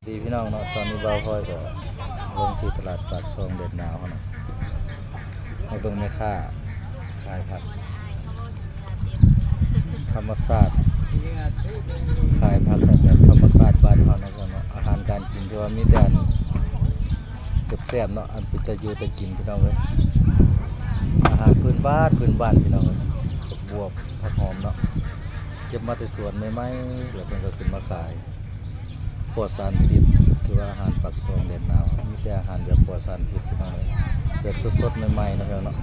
ດີພີ່ນ້ອງເນາະ, ຕອນນີ້ບ່າວພອຍກໍລົງທີ່ຕະຫຼາດປາກຊ່ອງແດນໜາວເຮົາເນາະ, ມາເບິ່ງແມ່ຄ້າຂາຍຜັກທຳມະຊາດ, ຂາຍຜັກແບບທຳມະຊາດບ້ານເຮົາເນາະ, ອາຫານການກິນທີ່ວ່າມີແຕ່ອັນແຊບໆເນາະ, ອັນເປັນຕາຢູ່ຕາກິນພີ່ນ້ອງເອີຍ, ອາຫານພື້ນບ້ານ ພື້ນບ້ານພີ່ນ້ອງເອີຍ, ຜັກບວບ ຜັກຫອມເນາະ, ເກັບມາແຕ່ສວນໃໝ່ໆ ແລ້ວເພິ່ນກໍຂຶ້ນມາຂາຍ ປອດສານພິດ. ຖືວ່າອາຫານປາກຊ່ອງແດນໜາວ ມີແຕ່ອາຫານແບບປອດສານພິດພີ່ນ້ອງເອີຍ, ແບບສົດໆໃໝ່ໆເນາະພີ່ນ້ອງເນາະ,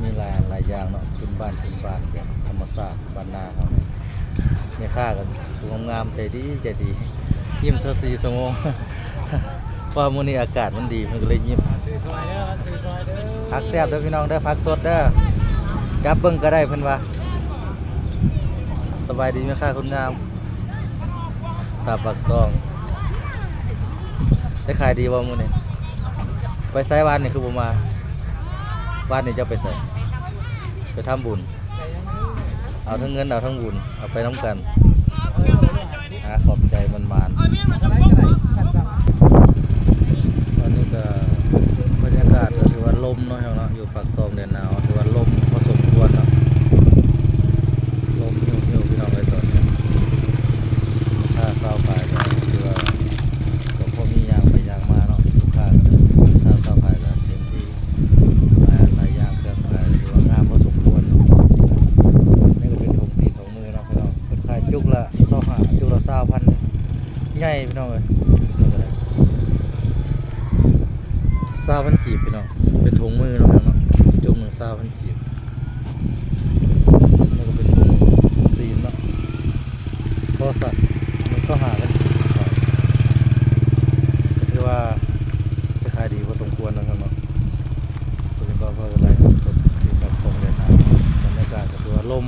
ມີຫຼາຍອັນຫຼາຍຢ່າງເນາະ, ພື້ນບ້ານ ພື້ນບ້ານ ແບບທຳມະຊາດບ້ານນາເຮົາ. ແມ່ຄ້າກໍຜູ້ງາມໆ ໃຈດີ ໃຈດີ, ຍິ້ມຊາວສີ່ຊົ່ວໂມງ ເພາະວ່າມື້ນີ້ອາກາດມັນດີ ເພິ່ນກໍເລີຍຍິ້ມ. ຊື້ຊ່ອຍເດີ ຊື້ຊ່ອຍເດີ. ຜັກແຊບເດີພີ່ນ້ອງເດີ, ຜັກສົດເດີ, ຈັບເບິ່ງກໍໄດ້ເພິ່ນວ່າ. ສະບາຍດີແມ່ຄ້າຄົນງາມ ສາວປາກຊ່ອງ. ໄດ້ຂາຍດີບໍ່ມື້ນີ້? ໄປໃສວານນີ້ຄືບໍ່ມາ? ວານນີ້ເຈົ້າໄປໃສ? ໄປທຳບຸນ. ເອົາທັງເງິນເອົາທັງບຸນ ເອົາໄປນຳກັນ. ອາ ຂອບໃຈ ໝານໆ. ຕອນນີ້ກໍບັນຍາກາດກໍຖືວ່າລົມເນາະ ເນາະ, ຢູ່ປາກຊ່ອງແດນໜາວ ຖືວ່າລົມພໍສົມຄວນເນາະ, ລົມຫິວໆ ພີ່ນ້ອງເອີຍ. ຕອນນີ້ລູກຄ້າຊາວປາຍກໍຖືວ່າ ກໍພໍມີຍ່າງໄປຍ່າງມາເນາະ, ລູກຄ້າກໍຊາວ ຊາວປາຍກໍເຕັມທີ່. ຫຼາຍ ຫຼາຍຢ່າງ ເຄື່ອງຂາຍຖືວ່າງາມພໍສົມຄວນ. ນີ້ກໍເປັນຖົງຕີນຖົງມືເນາະພີ່ນ້ອງ, ເພິ່ນຂາຍຈຸກລະຊາວຫ້າ ຈຸກລະຊາວພັນ ໃຫຍ່ພີ່ນ້ອງເອີຍ, ຈຸກໜຶ່ງກໍໄດ້ຊາວພັນກີບພີ່ນ້ອງ, ເປັນຖົງມືເນາະພີ່ນ້ອງເນາະ, ຈຸກໜຶ່ງຊາວພັນກີບ. ນີ້ກໍເປັນຖົງ ຖົງຕີນເນາະ. ໂທລະສັບ ມັນຊາວຫ້າພັນກີບ ກໍຖືວ່າຈະຂາຍດີພໍສົມຄວນເນາະ ເນາະ. ຕົວນີ້ບ່າວພອຍກໍໄລຟ໌ສົດທີ່ປາກຊ່ອງແດນໜາວ, ບັນຍາກາດກໍຖືວ່າລົມ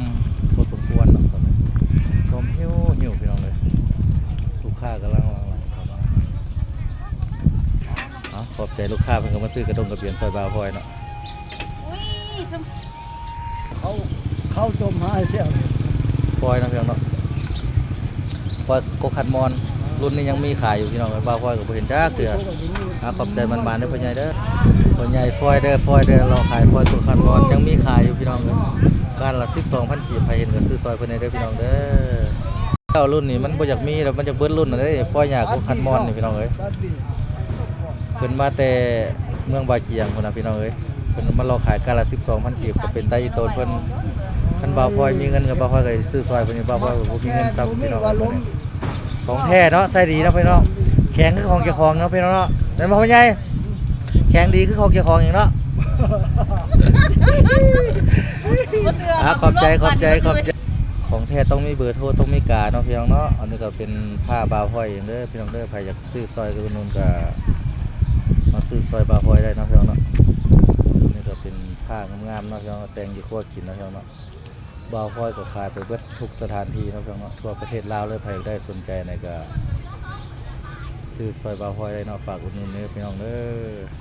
ພໍສົມຄວນເນາະ ຕອນນີ້ ລົມຫິວໆ ພີ່ນ້ອງເອີຍ, ລູກຄ້າກຳລັງຫຼັ່ງໄຫຼເຂົ້າມາ. ເອົາ ຂອບໃຈລູກຄ້າ ເພິ່ນກໍມາຊື້ກະດົງກະບຽນຊ່ອຍບ່າວພອຍເນາະ. ອຸ້ຍ ເຂົ້າ ເຂົ້າຕົ້ມຫາແຊວ ຟອຍເນາະ ພີ່ນ້ອງເນາະ, ຟອຍກົກຂັດມອນ. ລຸ້ນນີ້ຍັງມີຂາຍຢູ່ພີ່ນ້ອງເອີຍ, ບ່າວຟອຍກໍບໍ່ເຫັນຈັກເທື່ອ. ອາ ຂອບໃຈໝານໆເດີພໍ່ໃຫຍ່ເດີ, ພໍ່ໃຫຍ່ຟອຍເດີ ຟອຍເດີ, ລໍຂາຍຟອຍກົກຂັດມອນ ຍັງມີຂາຍຢູ່ພີ່ນ້ອງເອີຍ, ການລະສິບສອງພັນກີບ. ໃຜເຫັນກໍຊື້ຊ່ອຍເພິ່ນແດ່ເດີພີ່ນ້ອງເດີ. ເຈົ້າລຸ້ນນີ້ມັນບໍ່ຢາກມີແລ້ວ, ມັນຢາກເບິດລຸ້ນແລ້ວເດ້ ຟອຍຫຍ້າກົກຂັດມອນນີ້ພີ່ນ້ອງເອີຍ. ເພິ່ນມາແຕ່ເມືອງບາຈຽງພຸ້ນນະພີ່ນ້ອງເອີຍ, ເພິ່ນມາລໍຂາຍການລະສິບສອງພັນກີບ ກໍເປັນຕາອີ່ຕົນເພິ່ນ. ຄັນບ່າວພອຍມີເງິນກໍ ບ່າວພອຍກໍຊິຊື້ຊ່ອຍເພິ່ນຢູ່, ບ່າວພອຍກໍບໍ່ມີເງິນຊ້ຳພີ່ນ້ອງເອີຍ. ຂອງແທ້ເນາະ ໃຊ້ດີເນາະພີ່ນ້ອງ, ແຂງຄືຂອງເຈົ້າຂອງເນາະພີ່ນ້ອງເນາະ, ແມ່ນບໍ່ພໍ່ໃຫຍ່? ແຂງດີຄືຂອງເຈົ້າຂອງອີກເນາະ. ບໍ່ເຊື່ອ ອາ ຂອບໃຈ ຂອບໃຈ ຂອບໃຈ. ຂອງແທ້ຕ້ອງມີເບີໂທ ຕ້ອງມີກາເນາະພີ່ນ້ອງເນາະ. ອັນນີ້ກໍເປັນຜ້າບ່າວພອຍເອງເດີພີ່ນ້ອງເດີ, ໃຜຢາກຊື້ຊ່ອຍກໍອຸດໜູນກໍມາຊື້ຊ່ອຍບ່າວພອຍໄດ້ເນາະພີ່ນ້ອງເນາະ. ນີ້ກໍເປັນຜ້າງາມໆເນາະພີ່ນ້ອງ, ແຕ່ງຢູ່ຄົວກິນເນາະພີ່ນ້ອງເນາະ. ບ່າວພອຍກໍຂາຍໄປເບິດທຸກສະຖານທີ່ເນາະພີ່ນ້ອງເນາະ, ທົ່ວປະເທດລາວເລີຍ. ໃຜຢາກໄດ້ສົນໃຈໃນກໍຊື້ຊ່ອຍບ່າວພອຍໄດ້ເນາະ, ຝາກອຸດໜູນເດີພີ່ນ້ອງເດີ.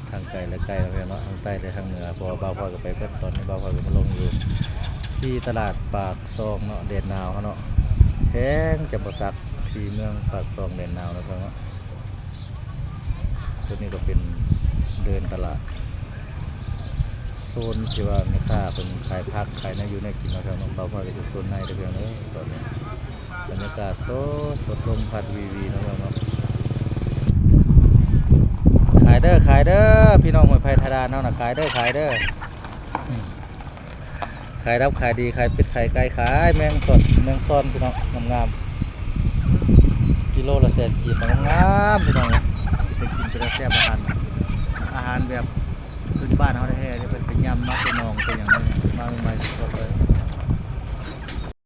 ທາງໄກ ແລະ ໃກ້ເນາະພີ່ນ້ອງເນາະ, ທາງໃຕ້ ແລະ ທາງເໜືອ, ເພາະວ່າບ່າວພອຍກໍໄປເບິດ. ຕອນນີ້ບ່າວພອຍກໍມາລົງຢູ່ທີ່ຕະຫຼາດປາກຊ່ອງເນາະ ແດນໜາວເຮົາເນາະ, ແຂວງຈຳປາສັກ ທີ່ເມືອງປາກຊ່ອງແດນໜາວເນາະພີ່ນ້ອງເນາະ. ຈຸດນີ້ກໍເປັນເດີ່ນຕະຫຼາດ ໂຊນທີ່ວ່າແມ່ຄ້າເພິ່ນຂາຍຜັກຂາຍແນວຢູ່ແນວກິນເນາະພີ່ນ້ອງ. ບ່າວພອຍກໍຢູ່ໂຊນໃນເດີພີ່ນ້ອງເອີຍ. ຕອນນີ້ບັນຍາກາດສົດໆ ລົມພັດວີໆເນາະພີ່ນ້ອງເນາະ. ຂາຍເດີ ຂາຍເດີ ພີ່ນ້ອງຫ້ວຍໄຜ່ທ່າດ່ານເຮົານະ, ຂາຍເດີ ຂາຍເດີ. ຂາຍດິບຂາຍດີ ຂາຍເປັດຂາຍໄກ່ ຂາຍແມງສອດແມງຊ່ອນພີ່ນ້ອງ ງາມໆ ກິໂລລະແສນກີບ ງາມໆ ພີ່ນ້ອງ. ໄປກິນເປັນຕາແຊບ ອາຫານ ອາຫານແບບພື້ນບ້ານເຮົາແທ້ໆ ເພິ່ນໄປຫຍ້ຳມາແຕ່ໜອງແຕ່ຫຍັງ ມາໃໝ່ໆ ສົດໆ ເລີຍ.